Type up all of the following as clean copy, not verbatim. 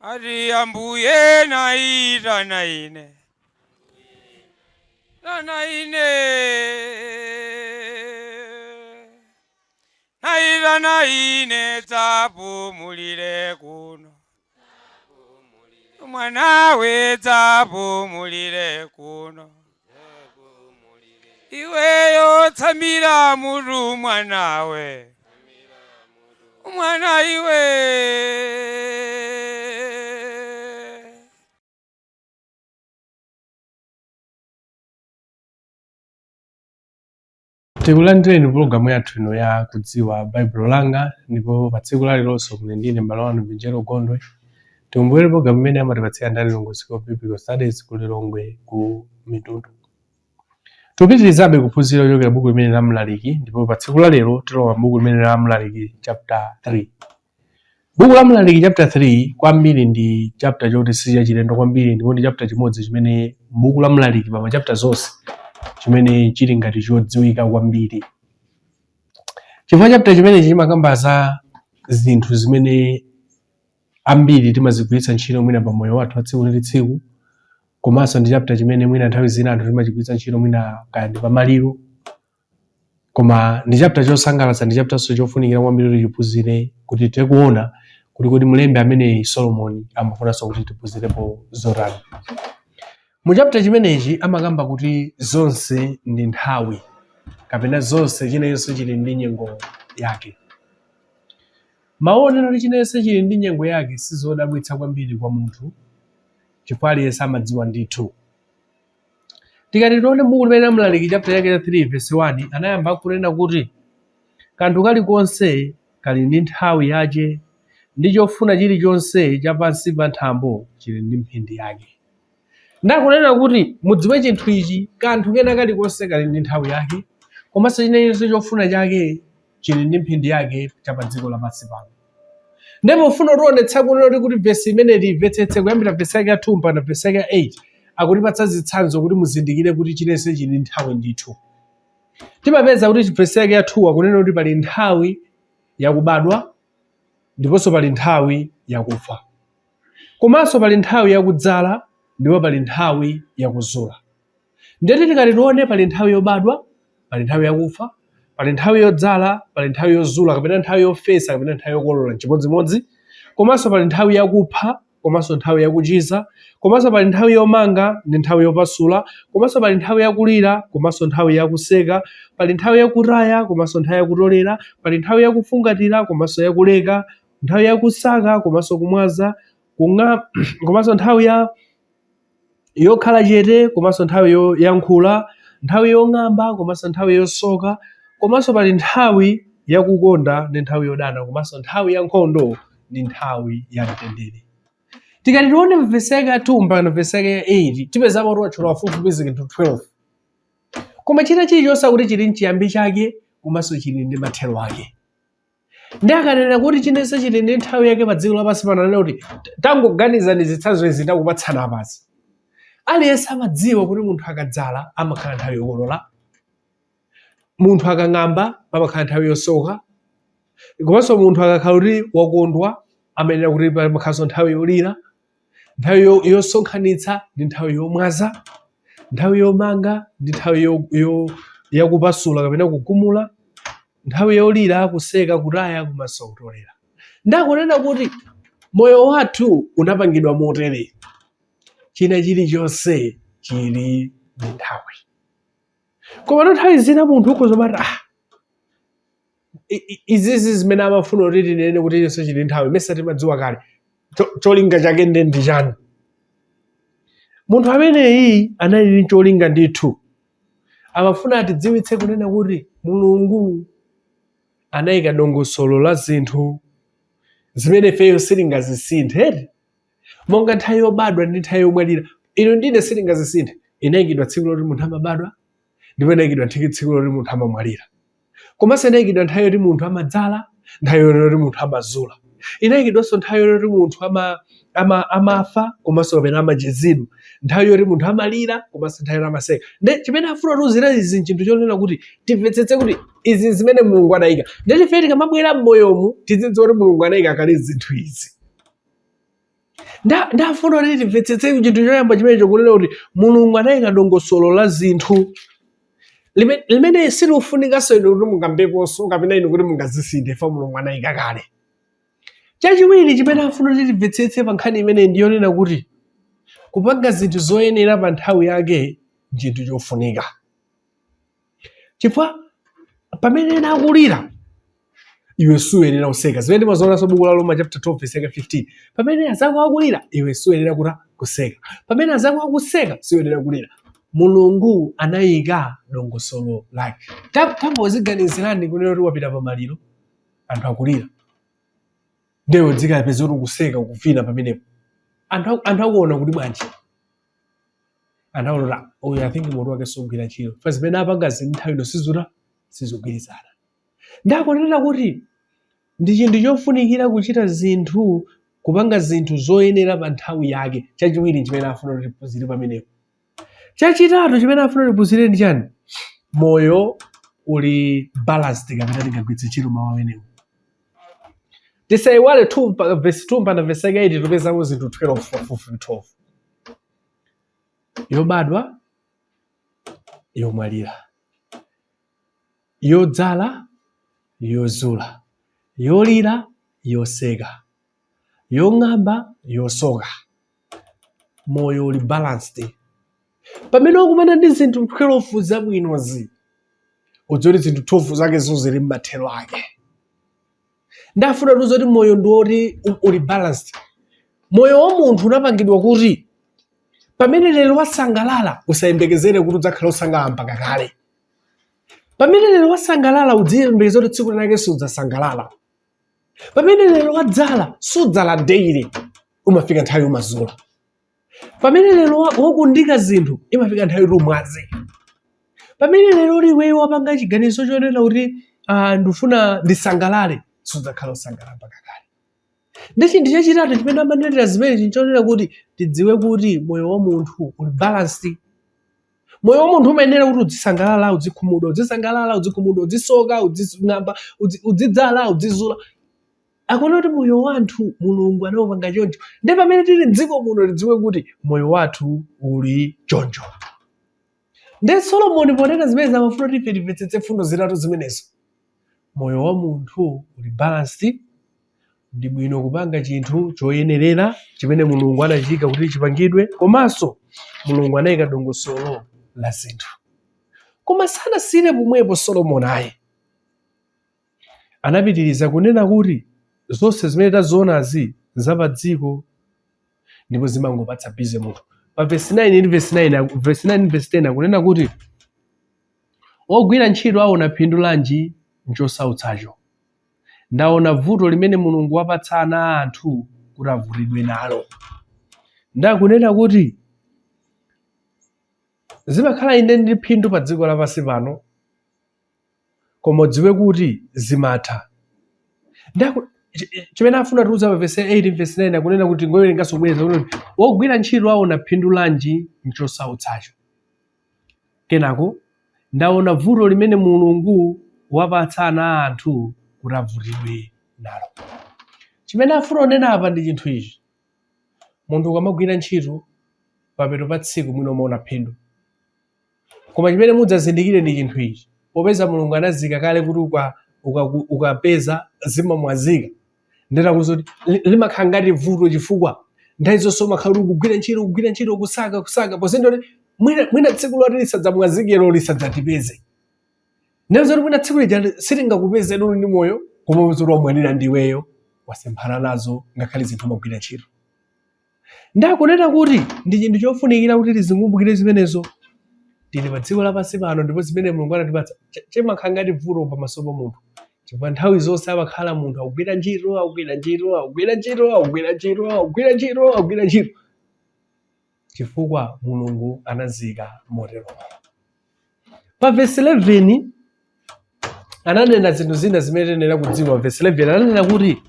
Ati Ambuye naitana ine, tana ine, naitana ine, dzapumulire kuno, mwanawe dzapumulire kuno, iweyo tsamira mutu mwanawe, mwana iwe. Tikulandireni pulogalamu yathu ino ya Kudziwa Baibulo Langa, ndipo pa tsiku la leronso muli ndine m'bale wanu Vinjero Gondwe. Tikumbukire pulogalamu imene amatipatsira ndi Lilongwe School of Biblical Studies ku Lilongwe ku Mitundu. Tikupitirizabe kuphunzira kuchokera buku limene la Mlaliki, ndipo pa tsiku la lero tilowa m'buku limene la Mlaliki chapter 3. Buku la Mlaliki chapter 3 kwambiri ndi chapter choti si chachilendo kwambiri, ndipo ndi chapter chimodzi chimene m'buku la Mlaliki pa machapter zonse chimene chili ngati chodziwika kwambiri, chifukwa chapter chimenechi chimakamba za zinthu zimene ambiri timazigwiritsa ntchito mwina pa moyo wathu wa tsiku ndi tsiku, komanso ndi chapter chimene mwina nthawi zina anthu timachigwiritsa ntchito mwina kaya ndi pamaliro. Koma ndi chapter chosangalatsa, ndi chapternso chofunikira kwambiri kuti tiphunzire, kuti tikuona kuti kodi mlembi ameneyi Solomoni amafunanso kuti tiphunzirepo zotani. Mu chapter chimenechi amakamba kuti zonse ndi nthawi, kapena zonse chinenso chili ndi nyengo yake. Mawu onena kuti chinense chili ndi nyengo yake sizodabwitsa kwambiri kwa munthu, chifukwa aliyense amadziwa ndithu. Tikati tione buku limene la Mlaliki chapter chake cha 3 verse 1, anayamba kunena kuti kanthu kalikonse kali ndi nthawi yache, ndi chofuna chilichonse cha pansi pa thambo chili ndi mphindi yake. Ndakunena kuti mudziwe chinthu ichi, kanthu kena kalikonse kali ndi nthawi yake, komanso chinenso chofuna chake chili ndi mphindi yake cha pa dziko lapansi pano. Ndipo pofuna kutionetsa kunena kuti vesi imene tiyimvetsetse kuyambira vesi yake ya 2 mpaka vesi yake ya 8, akutipatsa zitsanzo kuti muzindikire kuti chinense chili ndi nthawi ndithu. Timapeza kuti vesi yake ya 2 akunena kuti pali nthawi yakubadwa ndiponso pali nthawi yakufa, komanso pali nthawi yakudzala ndipo pali nthawi yakuzula. Ndeti tikati tione, pali nthawi yobadwa, pali nthawi yakufa, pali nthawi yodzala, pali nthawi yozula kapena nthawi yofesa kapena nthawi yokolola chimodzimodzi, komanso pali nthawi yakupha komanso nthawi yakuchiza, komanso pali nthawi yomanga ndi nthawi yopasula, komanso pali nthawi yakulira komanso nthawi yakuseka, pali nthawi yakutaya komanso nthawi yakutolera, pali nthawi yakufungatira komanso yakuleka, nthawi yakusaka komanso kumwaza, komanso nthawi ya yokhala chete komanso nthawi yoyankhula, nthawi yong'amba komanso nthawi yosoka, komanso pali nthawi yakukonda ndi nthawi yodana, komanso nthawi ya nkhondo ndi nthawi ya mtendere. Tikati tione mvesi yake ya 2 mpaka mvesi yake ya 8, tipezapo kuti watchula pafupifupi zinthu 12, koma china chilichonse akuti chili mchiyambi chake komanso chili ndi mathero ake. Ndi akanena kuti chinense chili ndi nthawi yake pa dziko lapansi pano, anena kuti tangoganizani zitsanzo izi ndakupatsani apazi. Aliyense amadziwa kuti munthu akadzala amakhala nthawi yokolola, munthu akang'amba pamakhala nthawi yosoka, komanso munthu akakhala kuti wakondwa amayenera kuti pamakhalanso nthawi yolira, nthawi yosonkhanitsa ndi nthawi yomwaza, nthawi yomanga ndi nthawi yakupasula kapena kugumula, nthawi yolira, kuseka, kutaya komanso kutolera. Ndakunena kuti moyo wathu unapangidwa motere, china chilichonse chili ndi nthawi. Koma nthawi zina munthu ukhoza kumati, ah, izizi zimene amafuna kuti tinene kuti chilichonse chili nthawi, mesa timadziwa kale, cholinga chake nde ndi chani? Munthu ameneyi anali ndi cholinga ndithu, amafuna atidziwitse kunena kuti Mulungu anayika dongosolo la zinthu zimene ifeyo sitingazisinthe, monga nthawi yobadwa ndi nthawi yomwalira. Inu ndine sitingazisinthe. Inayikidwa tsiku loti munthu amabadwa, ndipo inayikidwa tsiku loti munthu amamwalira, komanso inayikidwa nthawi yoti munthu amadzala, nthawi yoti munthu amazula. Inayikidwanso nthawi yoti munthu amafa komanso kapena amachizidwa, nthawi yoti munthu amalira komanso nthawi yoti amaseka. Nde chimene afuna kutiuzira izi nchinthu chonena kuti timvetsetse kuti izi zimene Mulungu anayika. Nde ife tikamabwera m'moyomu tizidziwa kuti Mulungu anayika kale zinthu izi. Ndafuna kuti timvetsetse chinthu choyamba chimenecho, kunena kuti Mulungu anayika dongosolo la zinthu limene silifunikanso inu kuti mungambeponso kapena inu kuti mungazisinthe, fa Mulungu anayika kale. Chachiwiri chimene afuna kuti timvetsetse pa nkhani imeneyi ndi yonena kuti kupanga zinthu zoyenera pa nthawi yake nchinthu chofunika, chifukwa pamene ena akulira iwe suyenera kuseka, zimene timazionanso buku la Roma chapter 12 verse 15. Pamene azako akulira iwe suyenera kuta kuseka, pamene azako akuseka suyenera kulira. Mulungu anayika dongosolo lake. Tamboziganizirani kunena kuti wapita pamaliro, anthu akulira, ndewe udzikapeza kuti ukuseka, ukuvina pamenepo. Anthu akuona kuti bwanji? Anthu akuona kuti uyu, I think mutu wake sugwira ntchito, fa zimene apanga zinthu nthawi ino sizura sizigwirizana. Ndakunena kuti ndi chinthu chofunikira kuchita zinthu, kupanga zinthu zoyenera pa nthawi yake. Chachiwiri chimene afuna kuti tiphunzire pamenepo. Chachitatu chimene afuna tiphunzire ndi chani? Moyo uli balanced, kapena tingagwiritse ntchito mawu amenewo. Tisayiwale 2 mpaka verse 2 mpaka verse 8, tipezamo zinthu 12, pafupifupi 12: yobadwa, yomwalira, yodzala, yozula, yolira, yoseka, yong'amba, yosoka. Moyo uli balanced. Pamene wakumana ndi zinthu 12 zabwinozi, udziwe kuti zinthu 12 zake zo zili m'mathero ake. Ndafuna tiuze kuti moyo ndi woti uli balanced. Moyo wa munthu unapangidwa kuti pamene lero wasangalala, usayembekezere kuti udzakhala osangalala mpaka kale. Pamene lero wasangalala, udziyembekeza kuti tsiku linake sudzasangalala. Pamene lero wadzala, sudzala daily, umafika nthawi umazula. Pamene lero wakundika zinthu, imafika nthawi kuti umwaze. Pamene lero iweyo wapanga chiganizo chonena kuti ndifuna ndisangalale, sudzakhala osangalala mpaka kale. Ndi chinthu chachitatu chimene amanenera zimene nchonena kuti tidziwe kuti moyo wa munthu uli balanced. Moyo wa munthu umayenera kuti uzisangalala, uzikhumudwa, uzisangalala, uzikhumudwa, uzisoka, uzing'amba, uzidzala, uzizula. Akuona kuti moyo wathu Mulungu anawupanga choncho. Ndi pamene tili mdziko muno, tidziwe kuti moyo wathu uli choncho. Ndi Solomoni ponena zimene amafuna kuti ife timvetsetse mfundo zitatu zimenezo: moyo wa munthu uli balanced, ndi bwino kupanga chinthu choyenerera chimene Mulungu anachiyika kuti chipangidwe, komanso Mulungu anayika dongosolo la zinthu. Koma sanasiyire pomwepo Solomoni ayi, anapitiriza kunena kuti zonse zimene tazionazi zapadziko ndipo zimangopatsa busy munthu. Pa verse 9 ndi verse 9, verse 9 ndi verse 10, akunena kuti wogwira ntchito aona phindu lanji nchosautsacho? Ndaona vuto limene Mulungu wapatsa ana a anthu kuti avutidwe nalo. Ndakunena kuti zimakhala inde ndi phindu pa dziko lapansi pano, koma udziwe kuti zimatha. Chimene afuna tiuza pa verse 8, verse 9, akunena kuti, ngowerenganso kubwereza, kuti wogwira ntchito aona phindu lanji nchosautsacho? Kenako, ndaona vuto limene Mulungu wapatsa ana a anthu kuti avutidwe nalo. Chimene afuna kunena apa ndi chinthu ichi: munthu ukamagwira ntchito, papeto pa tsiku mwina umaona phindu, koma chimene mudzazindikire ndi chinthu ichi: popeza Mulungu anazika kale kuti ukapeza zimamwazika, nditakuza kuti limakhala ngati vuto, chifukwa nthawi zonse umakhala kuti ukugwira ntchito, kugwira ntchito, kusaka, kusaka, pozindikira kuti mwina tsiku loti lisadzamwazikiro lisadzatipeze. Ndiyeza kuti mwina tsiku lija sitingakupeze uli ndi moyo, koma upeza kuti wamwalira ndiweyo, wasemphana nazo ngakhale zinthu umagwira ntchito. Ndakunena kuti ndi chinthu chofunikira kuti tizikumbukire zimenezo. Tili pa dziko lapansi pano, ndipo zimene Mulungu anatipatsa chimakhala ngati vuto pamaso pa munthu, chifukwa nthawi zonse amakhala munthu akugwira ntchito, akugwira ntchito, akugwira ntchito, akugwira ntchito, akugwira ntchito, akugwira ntchito, chifukwa Mulungu anazika motero. Pa verse 11 ananena zinthu zina zimene tiyenera kudziwa. Verse 11 ananena kuti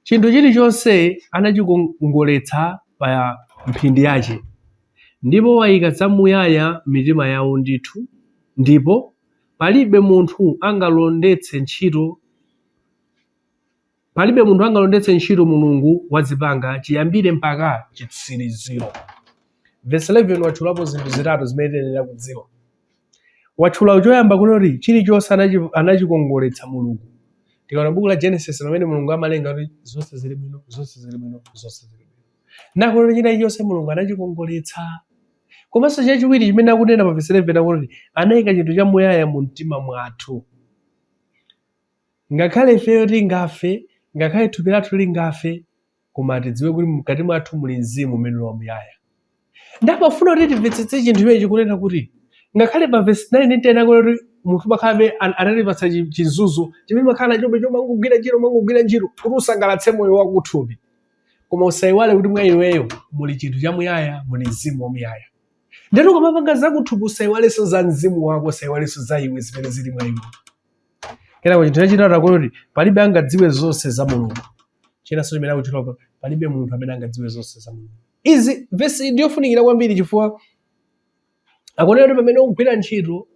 chinthu chilichonse anachikongoletsa pa mphindi yache, ndipo wayika zamuyaya mitima yawo ndithu, ndipo palibe munthu angalondetse ntchito. Palibe munthu angalondetse ntchito Mulungu wazipanga chiyambire mpaka chitsiriziro. Verse 11 watchulapo zinthu zitatu zimene tiyenera kudziwa. Watchula choyamba kunoti chilichonse anachikongoletsa Mulungu. Tikaona buku la Genesis pamene Mulungu amalenga kuti zonse zili bwino, zonse zili bwino, zonse zili bwino. Nakuti china chilichonse Mulungu anachikongoletsa. Komanso chachiwiri chimene akunena pa verse 11 akuti anayika chinthu chamuyaya mu mtima mwathu. Ngakhale ifeyo tingafe, ngakhale thupi lathu lingafe, koma tidziwe kuti mkati mwathu muli mzimu umene uli wamuyaya. Ndamafuna kuti timvetsetse chinthu chimene chikunena kuti ngakhale pa verse 9 ndi 10 akuti kuti munthu umakhalabe anatipatsa chinzuzo chimene umakhala nachobe chomangogwira ntchito mangogwira ntchito kuti usangalatse moyo wakuthupi, koma usayiwale kuti mwa iweyo muli chinthu chamuyaya, muli mzimu wamuyaya. Ndeno ukamapanga zakuthupi usayiwalenso za mzimu wako, usayiwalenso za iwe zimene zili mwa iwe. Kenako chinthu chachitatu akuti palibe angadziwe zonse za Mulungu. Chinanso chimene akutchula, palibe munthu amene angadziwe zonse za Mulungu. Izi vesi ndiyofunikira kwambiri chifukwa akunena kuti pamene ukugwira ntchito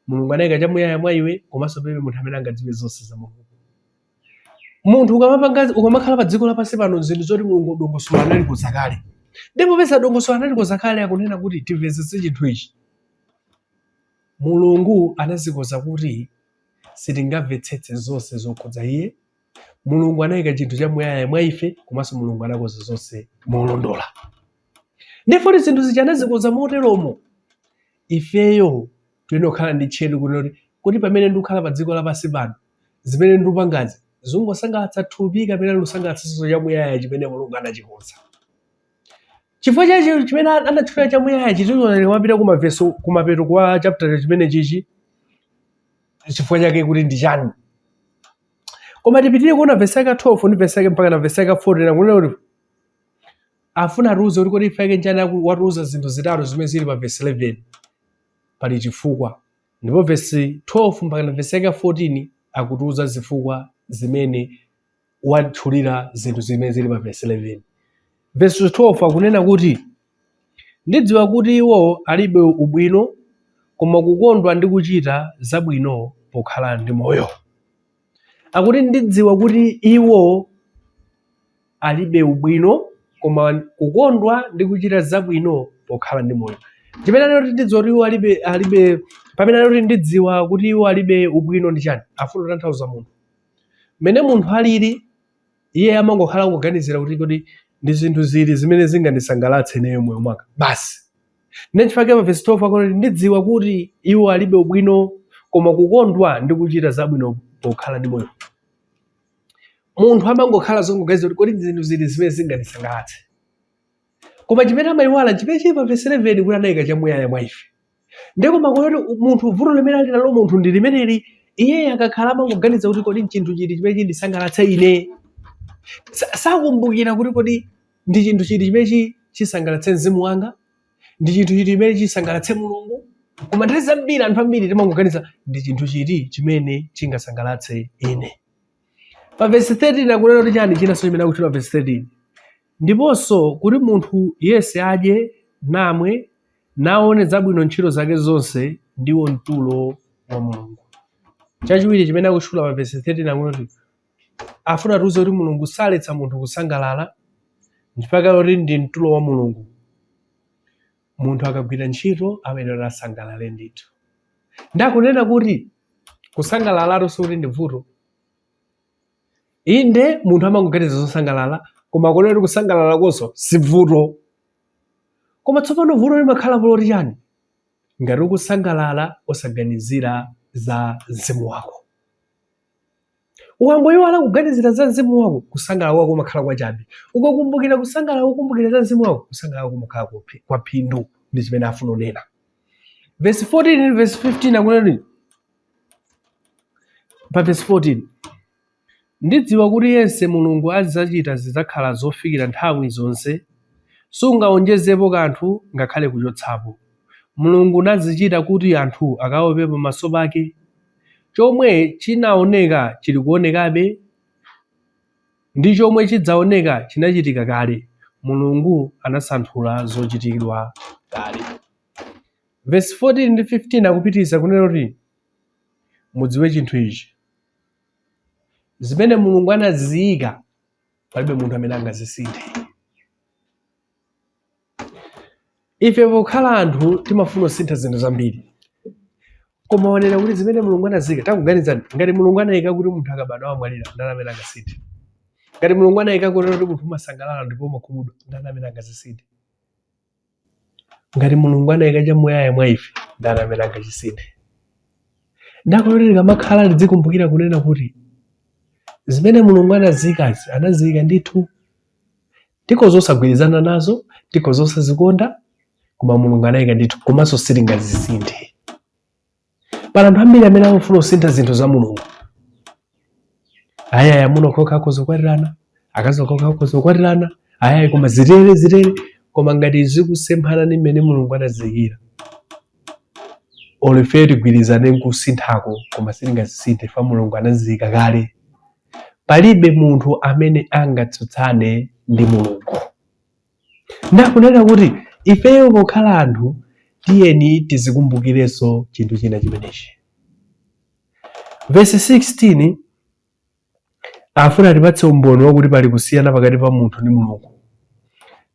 Mulungu anayika chamuyaya mwa iwe, komanso palibe munthu amene angadziwe zonse za Mulungu. Munthu ukamakhala pa dziko lapansi pano, zinthu zoti Mulungu dongosolo analikoza kale. Ndipo popeza dongosolo analikoza kale, akunena kuti timvetsetse chinthu ichi. Mulungu anazikoza kuti sitingamvetsetse zonse zokhudza iye. Mulungu anayika chinthu chamuyaya mwa ife, komanso Mulungu anakoza zonse molondola. Ndipo zinthu zija anazikoza moteromo, ifeyo tiyenera kukhala ndi tcheru kuti pamene ndikukhala pa dziko lapansi pano, zimene ndikupangazi zingosangalatsa thupi kapena lusangalatsanso chamuyaya chimene Mulungu anachikonza. Chifukwa chachi chimene anatchula chamuyaya chitichonera wapita kumaveso kumapeto kwa chapter chimene chichi, chifukwa chake kuti ndi chani. Koma tipitire kuona vesi yake 12 ndi vesi yake mpaka na vesi yake 14, akunena kuti afuna atiuze kuti kodi ife yake nchani watiuza zinthu zitatu zimene zili pa vesi 11. Pali chifukwa. Ndipo vesi 12 mpaka na vesi yake 14 akutiuza zifukwa zimene watchulira zinthu zimene zili pa vesi 11. Vesi 12 akunena kuti ndidziwa kuti iwo alibe ubwino, koma kukondwa ndi kuchita zabwino pokhala ndi moyo. Akuti ndidziwa kuti iwo alibe ubwino, koma kukondwa ndi kuchita zabwino pokhala ndi moyo. Chimene anati ndidziwa kuti iwo alibe, pamene anati ndidziwa kuti iwo alibe ubwino ndi chani? Afuna kutanthauza munthu. Mmene munthu alili, iye amangokhala kuganizira kuti kodi ndi zinthu zili zimene zingandisangalatse ineyo moyo mwanga basi. Nchifukwa pa vesi 12 akuti ndidziwa kuti iwo alibe ubwino, koma kukondwa ndi kuchita zabwino pokhala ndi moyo. Munthu amangokhala zongoganiza kuti kodi zinthu zili zimene zingandisangalatse, koma chimene amayiwala chimene chili pa vesi 11 kuti anayika chamuyaya mwa ife. Ndiko makuti munthu vuto limene ali nalo munthu ndi limeneli, iye akakhala amangoganiza kuti kodi chinthu chiti chimene chindisangalatse ine. Sakumbukira kuti kodi ndi chinthu chiti chimene chisangalatse mzimu wanga, ndi chinthu chiti chimene chisangalatse Mulungu. Koma nthawi zambiri anthu ambiri timangoganiza ndi chinthu chiti chimene chingasangalatse ine. Pa vesi 13 akunena kuti chani chinanso chimene akutchula vesi 13, ndiponso kuti munthu yense adye namwe naone zabwino ntchito zake zonse, ndiwo mtulo wa Mulungu. Chachiwiri chimene akutchula pa vesi 13 akuti afuna atiuze kuti Mulungu saletsa munthu kusangalala, mpaka kuti ndi mtulo wa Mulungu. Munthu akagwira ntchito amayenera asangalale ndithu. Ndakunena kuti kusangalalatu sikuti ndi vuto. Inde munthu amangoganiza zosangalala, koma akunena kuti kusangalala konso si vuto. Koma tsopano vuto limakhala loti chani? Ngati ukusangalala osaganizira za mzimu wako. Ukangoyiwala kuganizira za mzimu wako, kusangalala kwako kumakhala kwachabe. Ukakumbukira kusangalala, kukumbukira za mzimu wako, kusangalala kwako kumakhala kwa phindu. Ndi chimene afuna kunena. Verse 14 ndi verse 15 akunena kuti, pa verse 14, ndidziwa kuti yense Mulungu adzachita zidzakhala zofikira nthawi zonse, sungaonjezepo kanthu ngakhale kuchotsapo. Mulungu nazichita kuti anthu akaope pamaso pake. Chomwe chinaoneka chili kuonekabe, ndi chomwe chidzaoneka chinachitika kale. Mulungu anasanthula zochitidwa kale. Verse 14 ndi 15 akupitiriza kunena kuti mudziwe chinthu ichi, Zimene Mulungu anaziyika palibe munthu amene angazisinthe. Ife pokhala anthu timafuna kusintha zinthu zambiri, koma wanena kuti zimene Mulungu anaziyika, takuganizani, ngati Mulungu anayika kuti munthu akabadwa amwalira, ndani amene angasinthe? Ngati Mulungu anayika kuti munthu umasangalala ndipo umakhumudwa, ndani amene angazisinthe? Ngati Mulungu anayika chamuyaya mwa ife, ndani amene angachisinthe? Ndakuti tikamakhala tidzikumbukira kunena kuti zimene Mulungu anaziyikazi anaziyika ndithu. Tikhoza osagwirizana nazo, tikhoza osazikonda, koma Mulungu anayika ndithu, komanso sitingazisinthe. Pali anthu ambiri amene amafuna kusintha zinthu za Mulungu. Ayayi, amuna okhaokha akhoza kukwatirana, akazi okhaokha akhoza kukwatirana, ayayi, koma zitere zitere, koma ngati zikusemphana ndi mmene Mulungu anaziyikira, olo ifeyo tigwirizane nkusinthako, koma sitingazisinthe chifukwa Mulungu anaziyika kale. Palibe munthu amene angatsutsane ndi Mulungu. Ndakunena kuti ifeyo pokhala anthu tiyeni tizikumbukirenso chinthu china chimenechi. Vesi 16 afuna atipatse umboni wakuti pali kusiyana pakati pa munthu ndi Mulungu.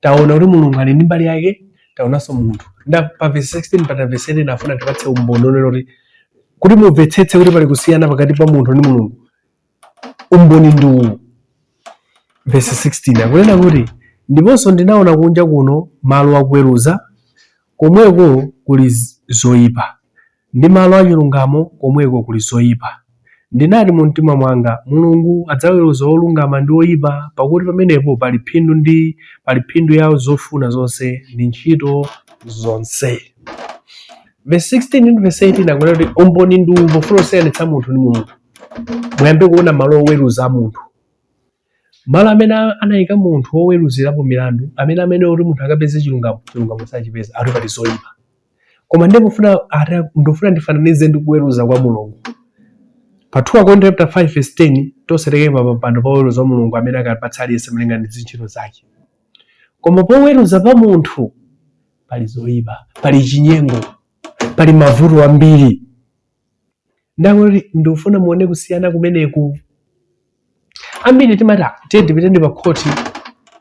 Taona kuti Mulungu ali ndi mbali yake, taonanso munthu. Nda pa vesi 16 pata vesi 18 afuna atipatse umboni onena kuti mumvetsetse kuti pali kusiyana pakati pa munthu ndi Mulungu. Umboni ndi uwu. Vesi 16 akunena kuti, ndiponso ndinaona kunja kuno malo akuweruza, komweko kuli zoyipa, ndi malo achilungamo, komweko kuli zoyipa. Ndinati mu mtima mwanga, Mulungu adzaweruza olungama ndi oyipa, pakuti pamenepo pali phindu ndi pali phindu ya zofuna zonse ndi ntchito zonse. Vesi 16 ndi vesi 18 akunena kuti umboni ndi uwu pofuna kusiyanitsa munthu ndi Mulungu. Muyambe kuona malo oweruza a munthu, malo amene anayika munthu woweruzirapo milandu, amene kuti munthu akapeze chilungamo, chilungamo sachipeza, ati pali zoyipa. Koma ndiye pofuna ndofuna ndifananize ndi kuweruza kwa Mulungu. Pa 2 Akorinto chapter 5 verse 10, tonse tikaima pa mpando pa woweruza wa Mulungu amene akapatsa aliyense malinga ndi zintchito zake. Koma poweruza pa munthu pali zoyipa, pali chinyengo, pali mavuto ambiri. Ndakuti ndikufuna muone kusiyana kumeneku. Ambiri timati, "Ah, tiye tipite pa khoti,"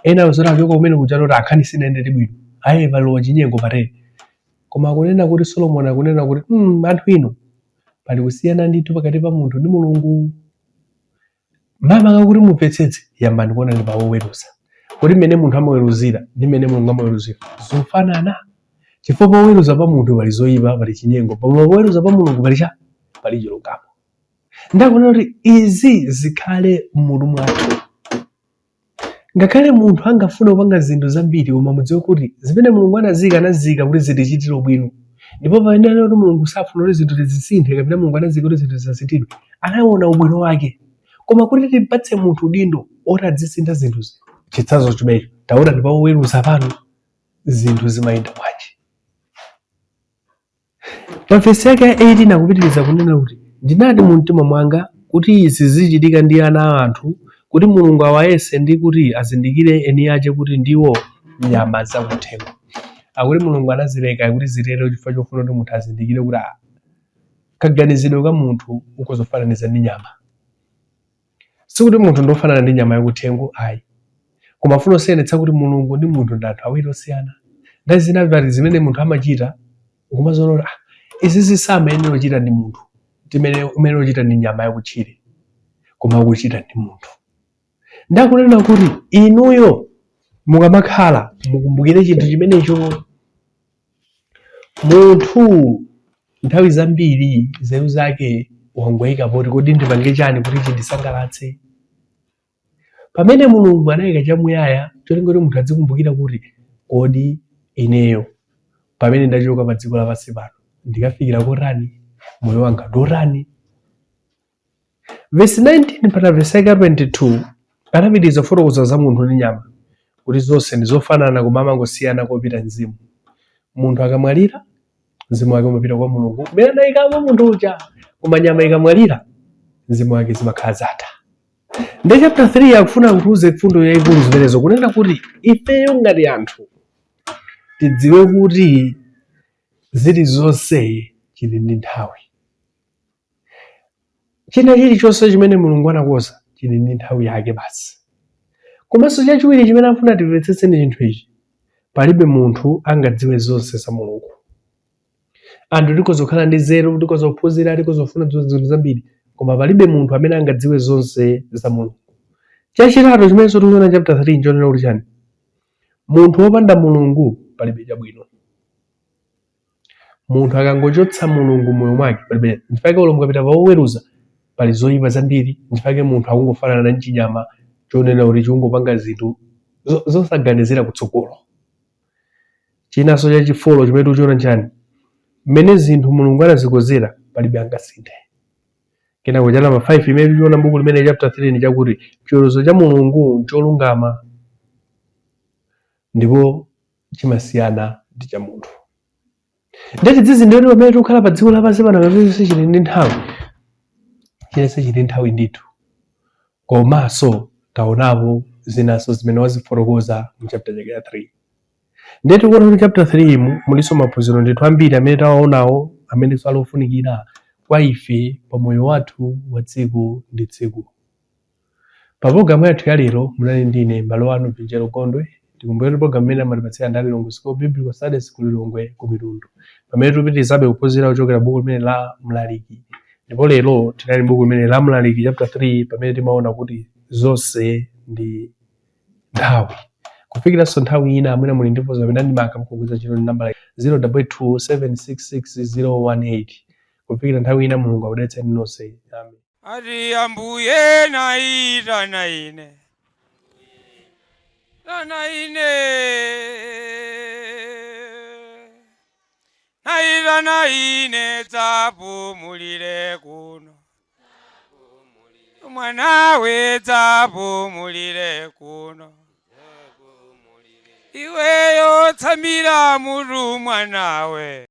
ena zoti achoka kumene kuja kuti akhani sinayende bwino, ayi, palowa chinyengo patere. Koma akunena kuti Solomon akunena kuti anthu inu, pali kusiyana ndithu pakati pa munthu ndi Mulungu. Makamaka kuti mumvetsetse, yambani kuona ndi pa woweruza, kuti mmene munthu amaweruzira ndi mmene Mulungu amaweruzira zofanana? Chifukwa poweruza pa munthu pali zoyipa, pali chinyengo, koma poweruza pa Mulungu pali cha pali chilungamo. Ndakunena kuti izi zikhale m'mutu mwathu. Ngakhale munthu angafune kupanga zinthu zambiri, koma mudziwe kuti zimene Mulungu anaziyika, anaziyika kuti zitichitire ubwino. Ndipo pamene anena kuti Mulungu safuna kuti zinthu tizisinthe, kapena Mulungu anaziyika kuti zinthu zisasinthidwe, anaona ubwino wake. Koma kuti timpatse munthu udindo oti adzisintha zinthuzi, chitsanzo chimenecho taona ndi pawoweruza pano, zinthu zimayenda bwanji? Pa vesi yake ya 18 akupitiriza kunena kuti, ndinati mu mtima mwanga kuti izi zichitika ndi ana a anthu, kuti Mulungu awayese ndi kuti azindikire eni ache kuti ndiwo nyama zakuthengo. Akuti Mulungu anazileka kuti zitero chifukwa chofuna kuti munthu azindikire kuti kaganizidwe ka munthu ukhoza kufananiza ndi nyama. Sikuti munthu ndofanana ndi nyama yakuthengo ayi, koma afuna kusiyanitsa kuti Mulungu ndi munthu ndi anthu awiri osiyana. Nthawi zina pali zimene munthu amachita nkumaziona kuti izizi samayenera kuchita ndi munthu, timene umayenera kuchita ndi nyama yakutchire, koma akuchita ndi munthu. Ndakunena kuti inuyo mukamakhala mukumbukire chinthu chimenecho. Munthu nthawi zambiri nzeru zake wangoyika poti kodi ndipange chani kuti chindisangalatse, pamene Mulungu anayika chamuyaya cholinga kuti munthu adzikumbukira kuti kodi ineyo pamene ndachoka pa dziko lapansi pano ndikafikira kotani, moyo wanga ndotani. Vesi 19 mpaka vesi yake 22 anapitiriza kufotokoza za munthu ndi nyama kuti zonse ndi zofanana, koma amangosiyana kopita mzimu. Munthu akamwalira, mzimu wake umapita kwa Mulungu kumene anayikamo munthu uja, koma nyama ikamwalira, mzimu wake zimakhala zatha. Ndi chapter 3 akufuna kutiuze mfundo yayikulu zimenezo, kunena kuti ifeyo ngati anthu tidziwe kuti zilizonse chili ndi nthawi. China chilichonse chimene Mulungu anakonza chili ndi nthawi yake basi. Komanso chachiwiri chimene afuna timvetsetse ndi chinthu ichi: palibe munthu angadziwe zonse za Mulungu. Anthu tikhoza kukhala ndi nzeru, tikhoza kuphunzira, tikhoza kufuna zinthu zambiri, koma palibe munthu amene angadziwe zonse za Mulungu. Chachitatu chimenenso tikuona chapter 3 nchonena kuti chani? Munthu wopanda Mulungu palibe chabwino. Munthu akangochotsa Mulungu moyo mwake palibe. Nchifukwa olo mukapita pa Oweruza pali zoyipa zambiri. Nchifukwa munthu akungofanana ndi chinyama chonena kuti chikungopanga zinthu zosaganizira kutsogolo. Chinanso chachi four chimene tikuchiona nchani? Mmene zinthu Mulungu anazikonzera palibe angasinthe. Kenako cha namba 5 imene tikuchiona m'buku limene chapter 3 ndi chakuti chiweruzo cha Mulungu ncholungama ndipo chimasiyana ndi cha munthu. Ndiye tidzizindikire kuti pamene tikukhala pa dziko lapansi pano, chilichonse chili ndi nthawi, chilichonse chili ndi nthawi ndithu. Komanso taonapo zinanso zimene wazifotokoza mu chapter chake cha 3. Ndiye tikuona kuti chapter 3 mu mulinso maphunziro ndithu ambiri amene tawaonawo, amenenso ali ofunikira kwa ife pa moyo wathu wa tsiku ndi tsiku. Pa pologalamu yathu ya lero munali ndine m'bale wanu Vinjero Gondwe. Tikumbukire kuti pologalamu imene amatipatsira ndi Lilongwe School of Biblical Studies ku Lilongwe ku Mitundu, pamene tikupitirizabe kuphunzira kuchokera buku limene la Mlaliki. Ndipo lero tinali buku limene la Mlaliki chapter 3, pamene timaona kuti zonse ndi nthawi. Kufikiranso nthawi ina, amene muli ndi funso kapena ndemanga mukugwiritsa ntchito ndi nambala 022766018. Kufikira nthawi ina, Mulungu akudalitseni nonse. Amen. Ati Ambuye naitana ine, tana ine, naitana ine, dzapumulire kuno mwanawe, dzapumulire kuno iweyo, tsamira mutu mwanawe.